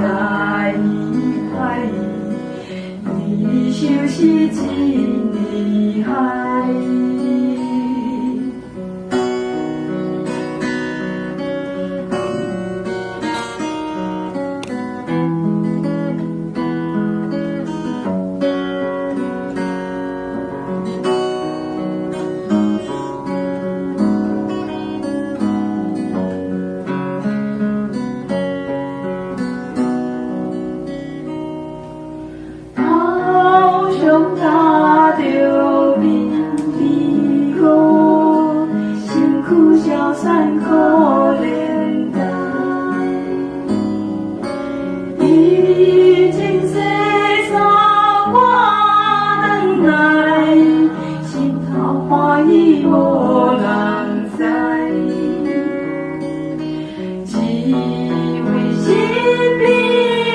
共伊歹，你就是真厲害。頭上擔著面皮箍，身軀消散可憐待。伊穿西衫我轉來，心頭歡喜無人知。只為身邊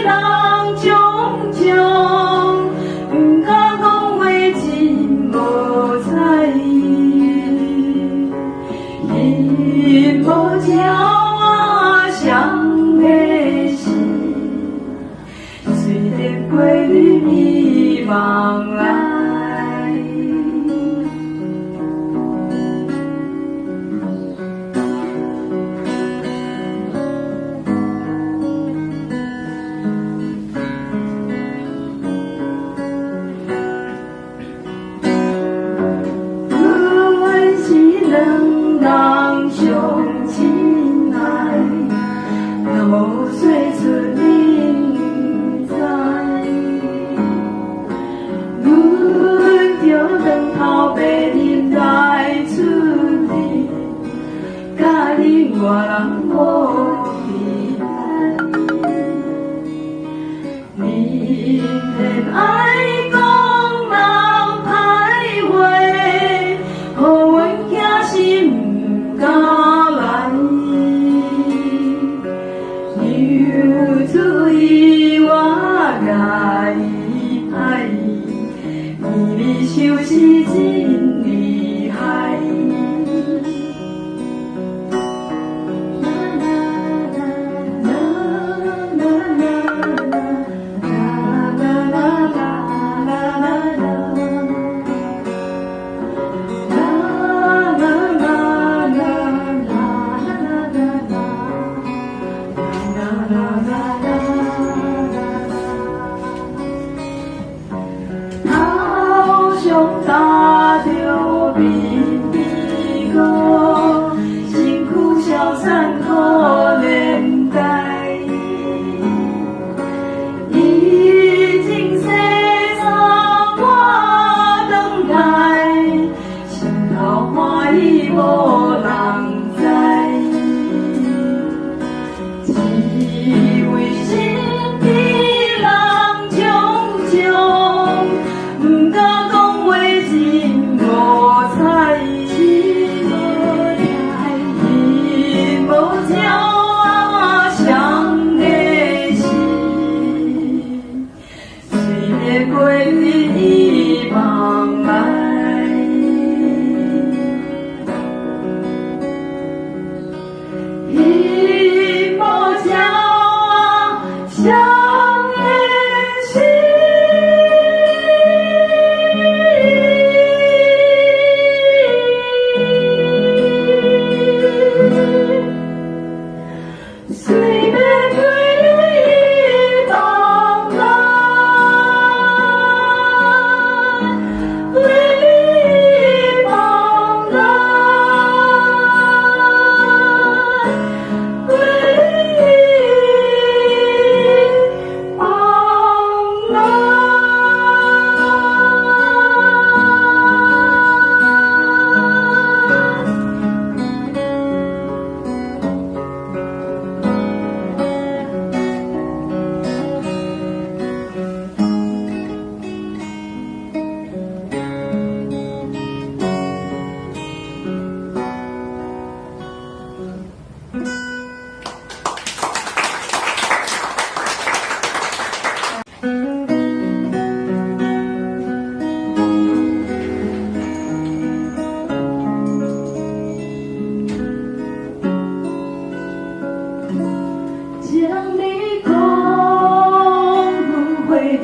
人種種，毋敢講話真無彩。因無鳥仔雙的心，隨電飛入美夢內。阮是兩人上親愛，若無說出恁毋知。阮著轉頭爬入來厝裡，佮恁外人無期待。恁偏愛講人歹話，予阮驚心毋敢來。娘注意我共伊歹，你就是真厲害。頭上擔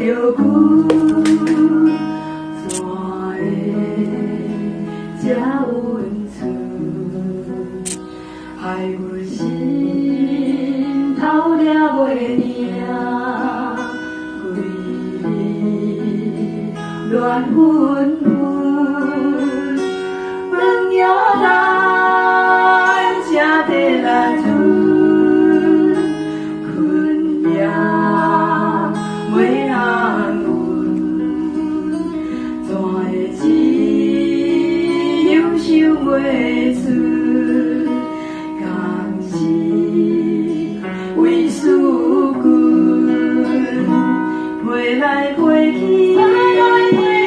著阮，怎會這溫存？害阮心頭掠袂定，規日亂紛紛，飯也難食得難吞，睏也袂安穩，怎會這樣想袂出？敢是為思君，飛來飛去，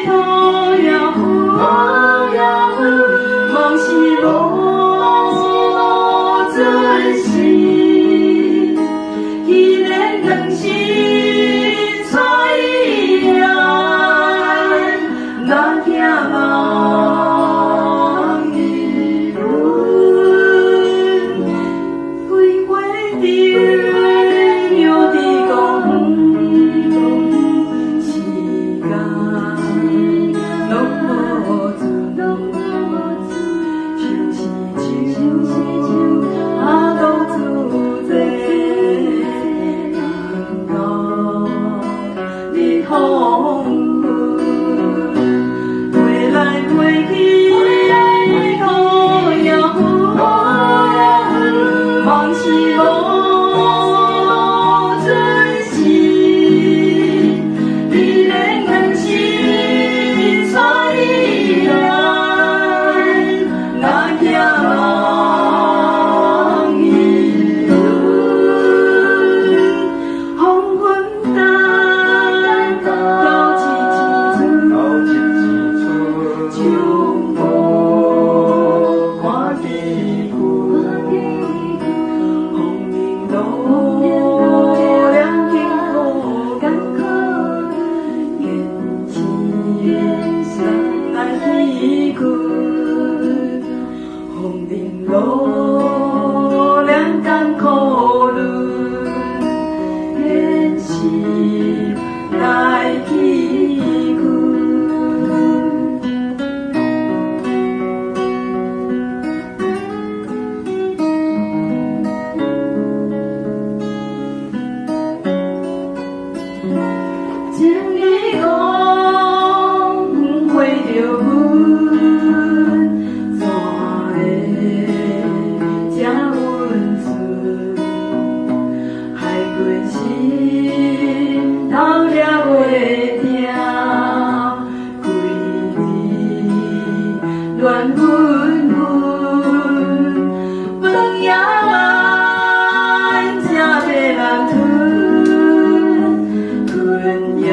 土也雲，夢是無準時，彼連兩心帶伊來，哪驚夢伊阮，規花燈又佇公園，時間攏無準，想是想，啊獨自在，等到日黃昏，飛來飛去，土也雲，夢是無準時，彼連兩心帶伊來，哪驚夢伊阮，黃昏等到一時陣，就無看見阮，風鈴路兩艱苦，堅持來去困，風鈴路兩艱苦路，堅持來去困。千里光花著阮，怎會這溫存？害阮心頭掠袂定，規日亂紛紛，飯也難食欲難吞，睏也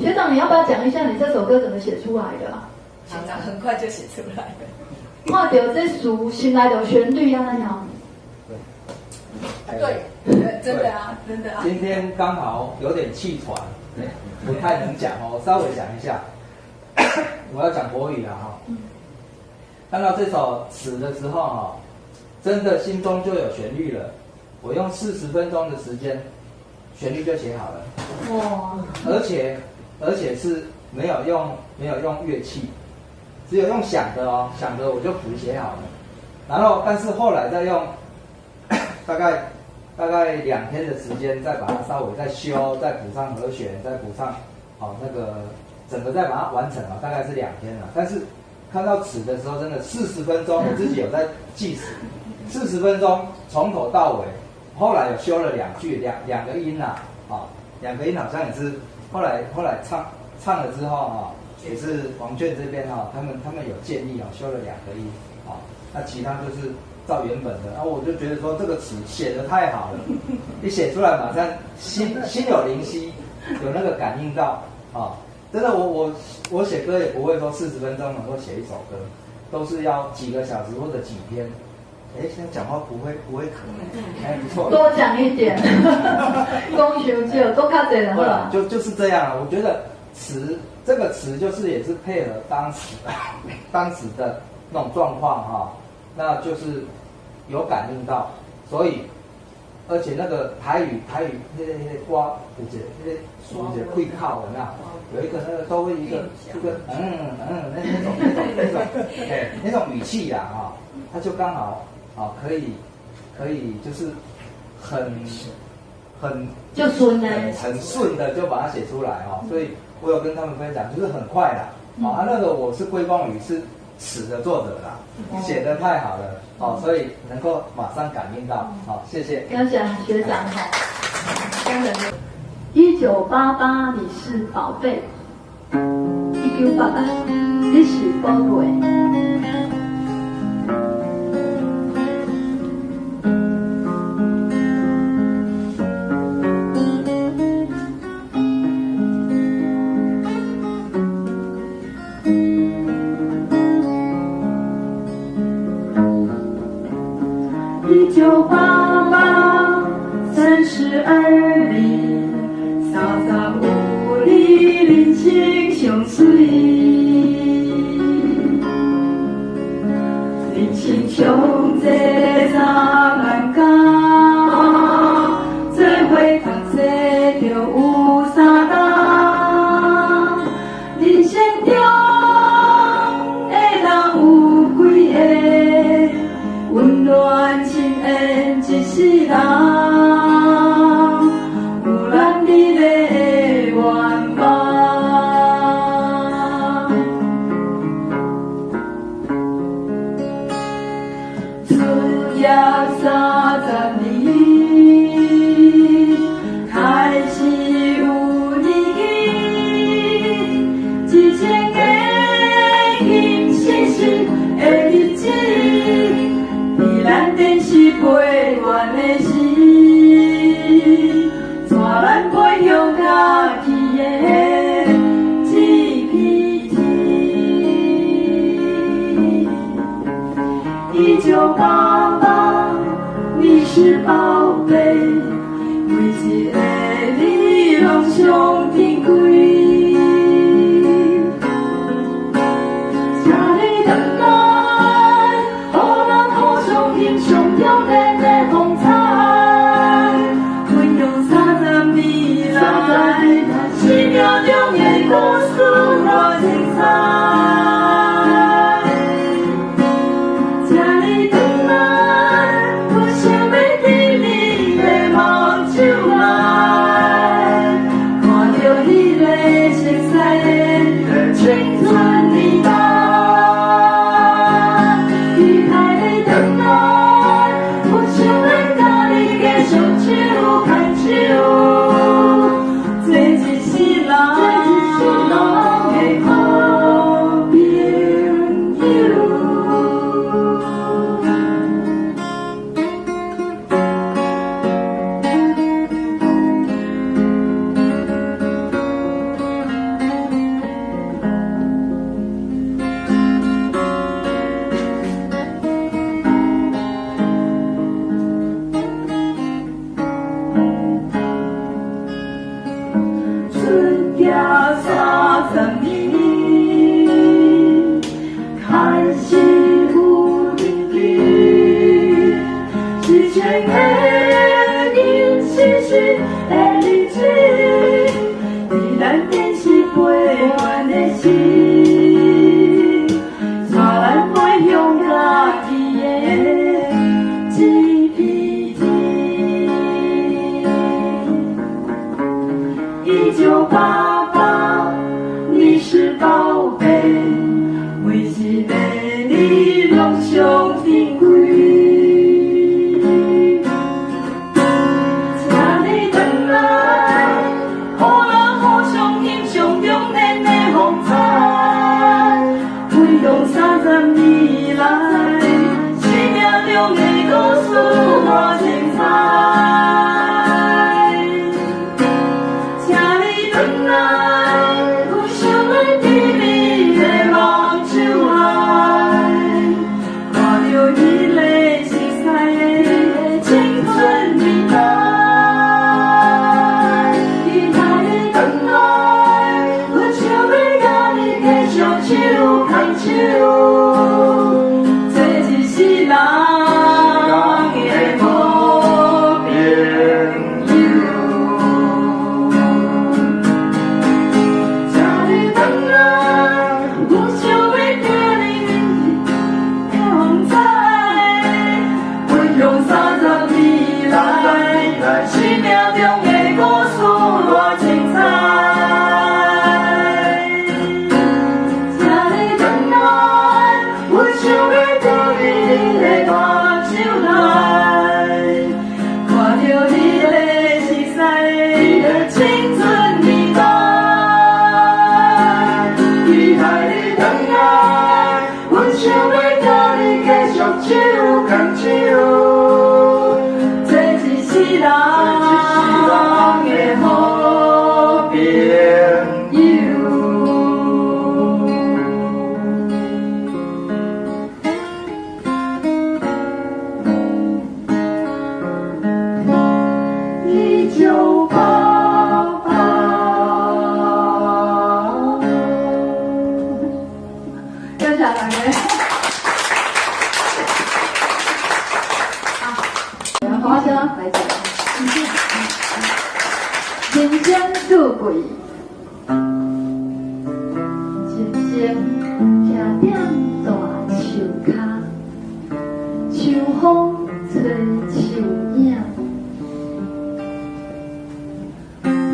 學長，你要不要講一下你這首歌怎麼寫出來的啊？學長很快就寫出來了。看到這詞，心內就旋律啊，那樣。對，真的啊，真的啊。今天剛好有點氣喘，不太能講哦，稍微講一下。我要講國語了哈。看到這首詞的時候哈，真的心中就有旋律了。我用40分鐘的時間，旋律就寫好了。哇！而且是沒有用樂器，只有用想的哦，想的我就譜寫好了。然後，但是後來再用大概2天的時間，再把它稍微再修，再補上和弦，再補上好那個整個再把它完成了，大概是2天了。但是看到詞的時候，真的四十分鐘，我自己有在計時，四十分鐘從頭到尾。後來有修了兩句，兩個音呐，啊，兩個音好像也是後來唱了之後啊，也是王俊這邊哈，他們有建議啊，修了兩個音，啊，那其他就是照原本的，然後我就覺得說這個詞寫得太好了，一寫出來馬上心有靈犀，有那個感應到啊，真的我寫歌也不會說四十分鐘能夠寫一首歌，都是要幾個小時或者幾天。哎，現在講話不會咳，哎，不錯。多講一點，講傷少，講較濟就好。就是這樣啊。我覺得詞這個詞就是也是配合當時的那種狀況哈，那就是有感應到，所以而且那個台語那個歌就是那個有一個開口有沒有？有一個那個都會一個那種哎那種語氣呀哈，它就剛好。啊，可以，就是很就順呢，很順的就把它寫出來哦。所以我有跟他們分享，就是很快啦。啊，那個我是歸功於是詞的作者啦，寫得太好了，哦，所以能夠馬上感應到。好，謝謝。感謝學長哈。1988，你是寶貝。1988，你是寶貝。1988，32年，35年，人生上媠，人生上濟3萬九，做伙讀冊就有三冬，人生中的人有幾个，溫暖親緣一世人，有咱美麗的願望。出業30年，開始有年紀，1000個金星星的日子，佇咱電視陪伴的時，帶咱飛向家己的 GPT。1988，你是寶貝，每一個你攏上珍貴。請你轉來，予咱互相欣賞著美麗風采，分享30年來生命中的故事偌精彩。請你轉來，阮想欲佇你的目睭內，看著彼个熟悉的青春年代。期待你轉來，阮想欲佮你繼續手牽手，做一世人的好朋友。位？静静徛踮大树跤，秋風吹樹影，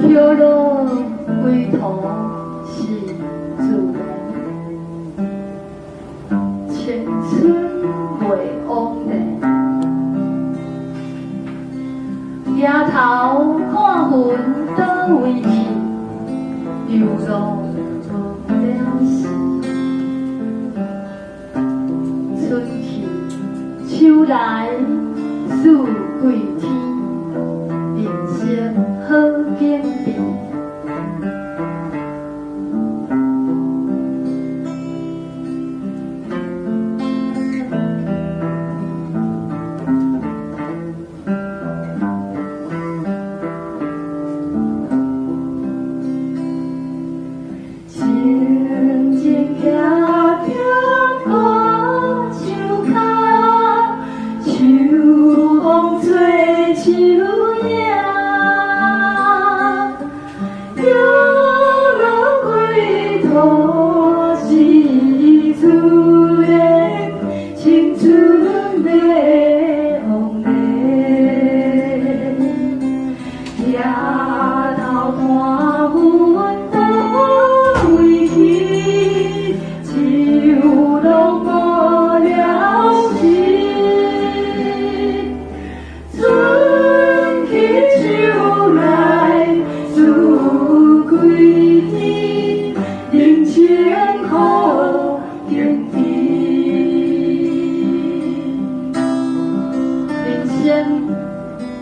葉落歸途是自然，青春袂枉然。抬頭看雲佗位去，流浪無了時。春去秋來四季天，人生好景致。靜靜徛踮大樹跤，秋風吹樹影，葉落歸途是自然，青春袂枉然。抬頭看雲佗位去，樹攏無了時。春去秋來四季天，人生好景致。人生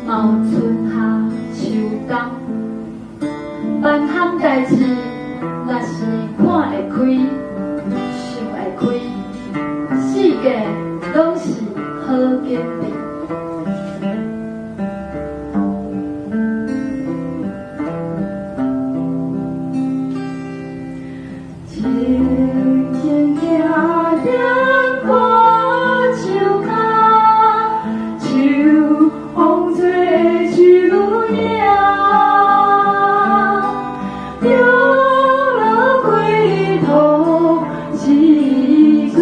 嘛有春夏秋冬，萬項代誌若是看會開，想會開，四季攏是好景致。靜靜徛踮大樹跤，秋風吹樹影，葉落歸途是自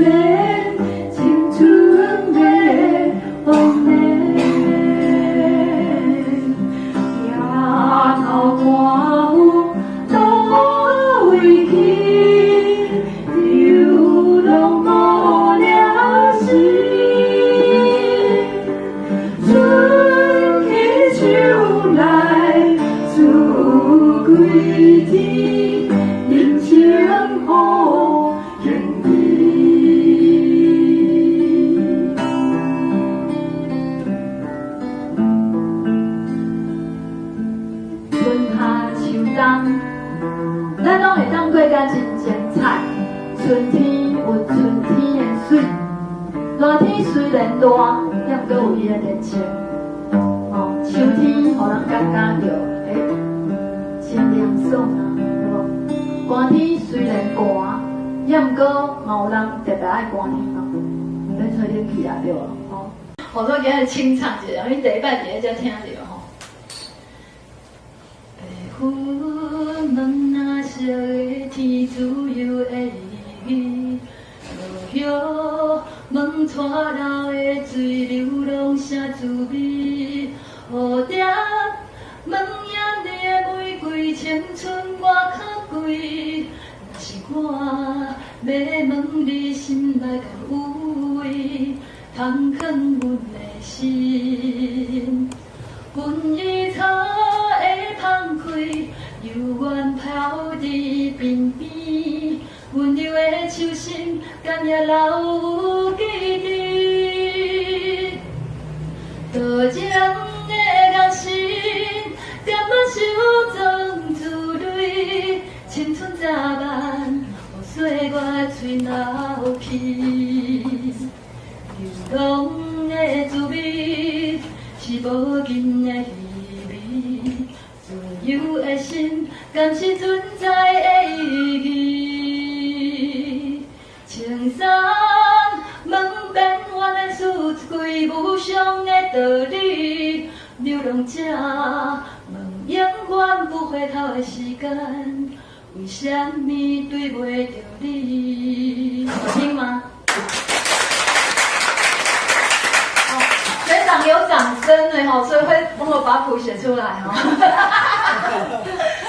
然，青春袂枉然。抬頭看雲佗位去，流浪無了時。春去秋來四季天，人生好景致。春夏秋冬，咱攏會當過甲真精彩。春天有春天的媠，熱天雖然熱，也毋過有伊的熱情。哦，秋天予人感覺著，真涼爽啊，對無？寒天雖然寒，也毋過嘛有人特別愛寒天嘛，毋免吹冷氣啊，對無？吼，好，我今日清唱一下，因為第一擺佇咧遮聽著吼。白雲問藍色的天，自由的意義；落葉問川流的水，流浪啥滋味？蝴蝶問豔麗的玫瑰，青春偌可貴。若是我欲問你，心內敢有位，通囥阮的心？薰衣草的芳開，猶原飄佇鬢邊，溫柔的手心，敢也留有記憶？多情的眼神，敢捌收藏珠淚？青春早晚，予歲月吹老去。流浪的滋味，是無盡的稀味。自由的心，敢是存在的意義？青山問變幻的事，一句無常的道理。流浪者問永遠轉不回頭的時間，為啥物對袂著你？好聽嗎？哦，全場有掌聲的吼，所以會幫我把譜寫出來哦。